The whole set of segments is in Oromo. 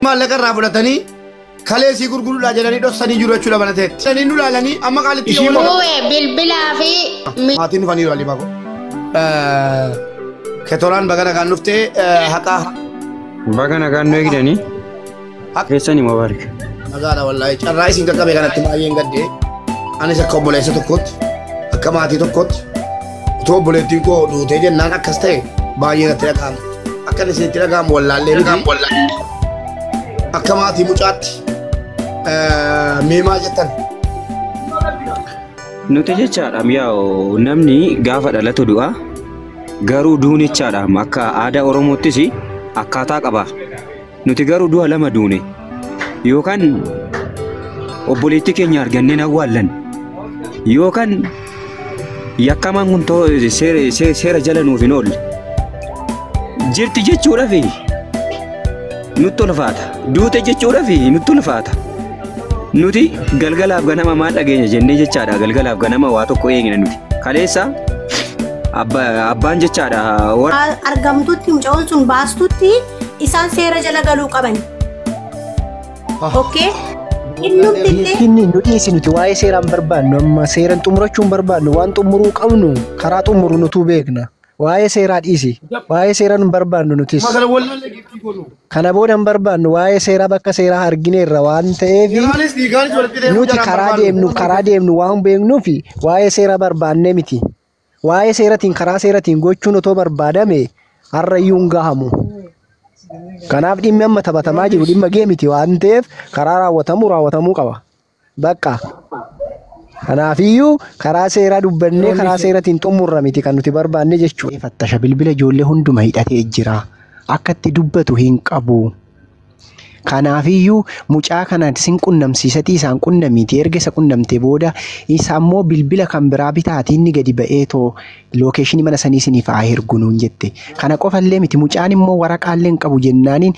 Maallaqa irraa fudhatanii kaleessii gurguruudhaa jedhanii dhoksanii jiru jechuudha mana ta'etti. Sanii nu laalanii amma qaalitti Ishii yoo Uwe bilbilaa fi maatiin dhufaniiru Aliimaa koo. Ketoraan baga nagaan dhuftee haqaa Baga nagaan nu eegdanii keessanii mubaarik. Nagaadha wallaahi carraa isin qaqqabe kanatti baay'een gaddee anis akka obboleessa tokkootti akka maatii tokkootti utuu obboleettiin koo duutee jennaan akkas ta'e baay'ee natti dhaga'ama. Akka inni isinitti dhaga'amu wallaallee miti. Akka maatii mucaatti mee maal jettan? Nuti jechaadha yaa'u namni gaafa dhalatu du'a garuu duun jechaadha akka aadaa Oromoottis akkaataa qaba. Nuti garuu du'a lama duune yookaan obboleettii keenya arganneen awwaallan yookaan yakkamaan kun seera jala nuuf hin oolle. Jirti jechuudhaaf nutti ulfaata. Duute jechuudhaaf nutti ulfaata. Nuti galgalaaf ganama maal dhageenya jennee jechaadha. Galgalaaf ganama waa tokko eegna nuti. Kaleessa abbaan jechaadha warra argamtutti mucaan sun baastutti isaan seera jala galuu qaban. Okay? Innumti illee Inni nu dhiisi nuti waa'ee seeraan barbaannu amma seeraan xumurachuu hin barbaannu waan xumuruu qabnu karaa xumuru nutuu beekna. Waa'ee seeraa dhiisi. Waa'ee seeraa hin barbaannu nutis. Magala wallaallee giiftii goonu. Kana booda hin barbaannu waa'ee seeraa bakka seeraa argineerra waan ta'eef Seeraanis dhiigaanis walitti deemuu nuti jaraan karaa barbaannu. deemnu karaa deemnu waan beeknuuf waa'ee seeraa barbaannee miti. Waa'ee seeratiin karaa seeratiin gochuun otoo barbaadame har'ayyuu hin gahamu. Kanaaf dhimmi amma taphatamaa jiru dhimma gee miti waan ta'eef karaa raawwatamu raawwatamuu qaba. Bakka. Kanaafiyyuu karaa seeraa dubbannee karaa seeratiin xumurra miti kan nuti barbaanne jechuudha. Fattasha bilbila ijoollee hunduma hidhatee jira. Akka itti dubbatu hin qabu. Kanaafiyyuu mucaa kana sin qunnamsiisatii isaan qunnamiiti erga isa qunnamte booda isa ammoo bilbila kan biraa bitaatii inni gadi ba'ee too lookeeshinii mana sanii isiniif haa ergu nuun jette. Kana qofallee miti mucaan immoo waraqaallee hin qabu jennaaniin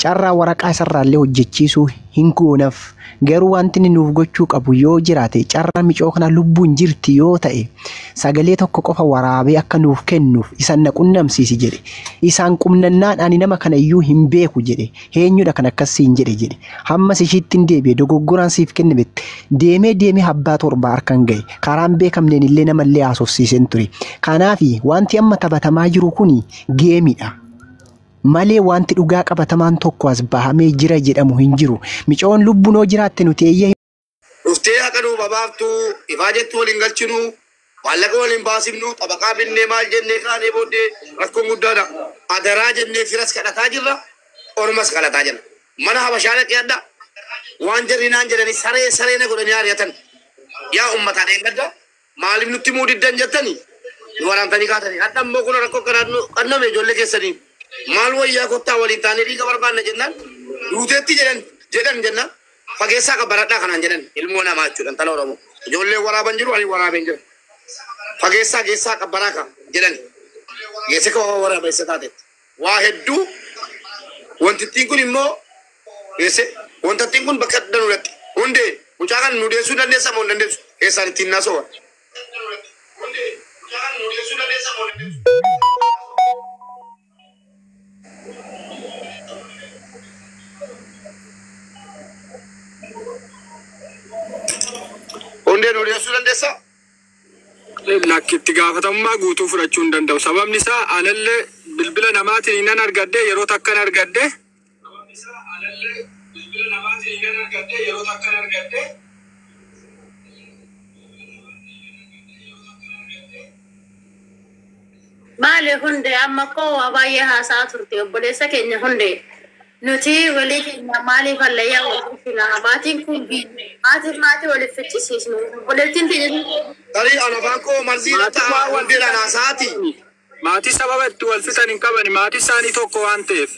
carraa waraqaa isarraallee hojjechiisuu hin goonaaf. Garuu wanti inni nuuf gochuu qabu yoo jiraate carraa micoo kana lubbuun jirti yoo ta'e sagalee tokko qofa waraabee akka nuuf kennuuf isan na qunnamsiisi jedhe. Isaan qunnannaan ani nama kana iyyuu hin beeku jedhe. Eenyudha kan akkas siin jedhe jedhe. Hammas ishiitti hin deebi'e dogoggoraan siif kenname deemee deemee abbaa torba harkaan ga'e. Karaan beekamneen illee namallee haasofsiiseen ture. Kanaafi wanti amma taphatamaa jiru kuni geemidha. Malee wanti dhugaa qabatamaan tokko as bahamee jira jedhamu hin jiru. Micoon lubbuun hoo jiraatte nuti eeyyee Dhuftee haqa nuu babaaftuu, ifaa jettu waliin galchinu, maallaqa waliin baasifnu, xabaqaa binnee maal jennee kaanee booddee rakkoon guddaadha. Adaraa jennee firas kadhataa jirra, ormas kadhataa jirra. Mana Habashaa dhaqee adda waan jarri naan jedhanii saree saree na godhanii ari'atan. Yaa uummataa dheengadda maaliif nutti muu diddan jettanii nu waraantanii kaatanii. Hadha immoo kun rakkoo kanaan nu qanname ijoollee keessanii. Maal wayyaa kottaa waliin taanee dhiiga barbaanna jennaan duuteetti jedhan jedhan jennaan fageessaa qabbaradhaa kanaan jedhan ilmoo namaa jechuudha intala Oromoo. Ijoollee waraaban jiru ani waraabeen jira. Fageessaa geessaa qabbaraa ka jedhan geesse ka waa waraabeessa taatetti. Waa hedduu wantittiin kun immoo geesse wantattiin kun bakka adda nu dhaqxe hundee mucaa kan nu deessuu dandeessa moo hin dandeessu keessaan ittiin naasoo. Hundee nu deessuu dandeessaa? Lakki itti gaafatamummaa guutuu fudhachuu hin danda'u. Sababni isaa anallee bilbila namaatiin nan argadde yeroo takkan argadde. Maali hundee amma koo waa baay'ee haasaa turte obboleessa keenya hundee. Nuti walii keenya maaliif hallayyaa wal bulchina? Maatiin kun maatiin maatii waliif fichisiisnu. Obboleettiin teenya Tarii an afaan koo marziidha Maatii ta'a waan wal hundeedhaan haasaati. Maatii sababa itti wal fixan hin qaban maatii isaanii tokko waan ta'eef.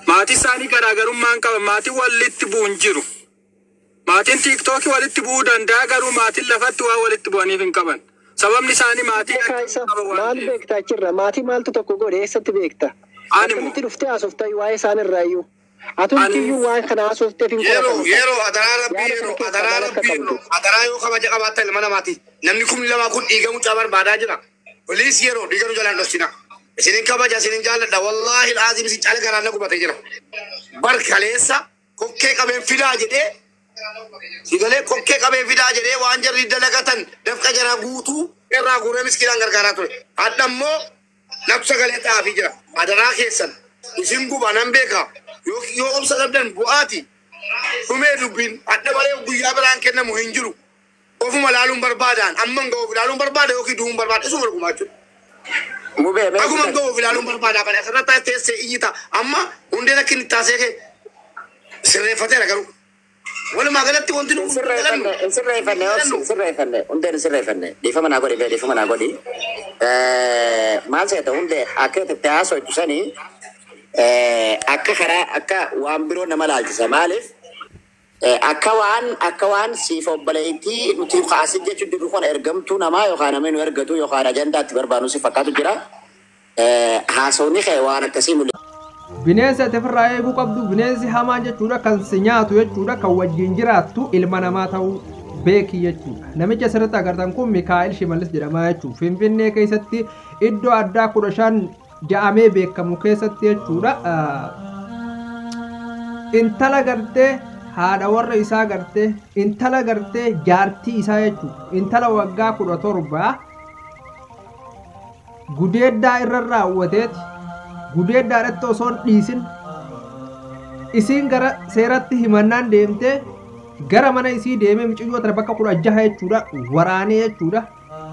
Maatii isaanii garaagarummaa hin qaban maatiin walitti bu'u hin jiru. Maatiin tiiktookii walitti bu'uu danda'a garuu maatiin lafatti waan walitti bu'aniif hin qaban. Sababni isaanii maatii Beekaa isa qaban waan maal ta'eef. beekta achirra maatii maaltu tokko godhe eessatti beekta? Ani moo Akkamitti dhuftee haasofta waa'ee isaan irraayyuu? Atumti iyyuu waan kana haasofteef hin Yeroo qoratamta. yeroo adaraa rabbii Yaada kana yeroo keessaa adaraa maal akka rabbii qabdu? yeroo adaraa yoo kabaja qabaattan ilma namaati. Namni kumni lamaa kun dhiiga mucaa barbaadaa jira. Poliis yeroo dhiiga nu jalaan dhoksina. Isinin kabaja, isinin jaalladha. Wallaahi alaaziim isin caala garaan na gubatee jira. Barkaleessa kokkee qabeen fidaa jedhee sigalee kokkee qabeen fidaa jedhee waan jarri dalagatan dafqa jaraa guutuu irraa guuree miskiinaan gargaaraa ture. Hadha immoo nabsa galee ta'aafii jira. Adaraa keessan isin guba nan beeka. Yoo obsa dhabdan bu'aati. Dhumee dubbiin hadha malee guyyaa biraan kennamu hin jiru. Ofuma laaluun barbaadaan amman ga'uuf ilaaluun barbaada yookiin du'uun barbaada isuma dhugumaa jechuudha. Mubee mee Akkuma ga'uuf ilaaluun barbaada kana asirratti teessee iyyita amma hundeen akka inni taasee kee sirreeffateera garuu. Walumaa galatti wanti nu sirreeffanne hin sirreeffanne obsi hin sirreeffanne hundeen hin sirreeffanne dhiifama naa godhi bee dhiifama naa godhi. Maal seeta hundee akka itti haasoftu sanii akka karaa akka waan biroo nama laalchisa maaliif akka waan siif obboleettii nuti kaasii jechuun jirru kun ergamtuu namaa yookaan namni nu ergatu yookaan ajandaatti barbaadnu si fakkaatu jira. Haasawni kee waan akkasii mul'isa. Bineensa ati ofirraa eeguu qabdu, bineensi hamaan jechuudha kan si nyaatu jechuudha, kan wajjin jiraattu ilma namaa ta'uu beeki jechuudha. Namicha asirratti agartan kun Mikaa'el Shimallis jedhama jechuudha. Finfinnee keessatti iddoo addaa 15 ja'amee beekamu keessatti jechuudha. Intala gartee haadha warra isaa gartee intala gartee jaartii isaa jechuudha. Intala waggaa 17 gudeeddaa irra raawwateeti. Gudeeddaadhatti osoo hin dhiisin isiin gara seeratti himannaan deemtee gara mana isii deemee mucayyoo tana bakka 16 jechuudha waraanee jechuudha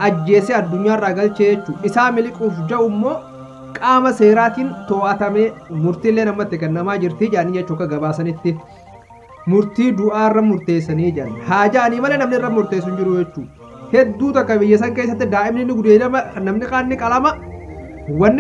ajjeesee addunyaarraa galchee jechuudha. Isaa miliquuf ja'u immoo qaama seeraatiin to'atamee murtiilee namatti kennamaa jirti jedhanii jechuudha. Akka gabaasanitti murtii du'aarra murteessanii jedhan haa ja'anii malee namni irra murteessu hin jiru jechuudha. Hedduu takka biyya san keessatti daa'imni ni gudeedama, namni kaan ni qalama. Wanni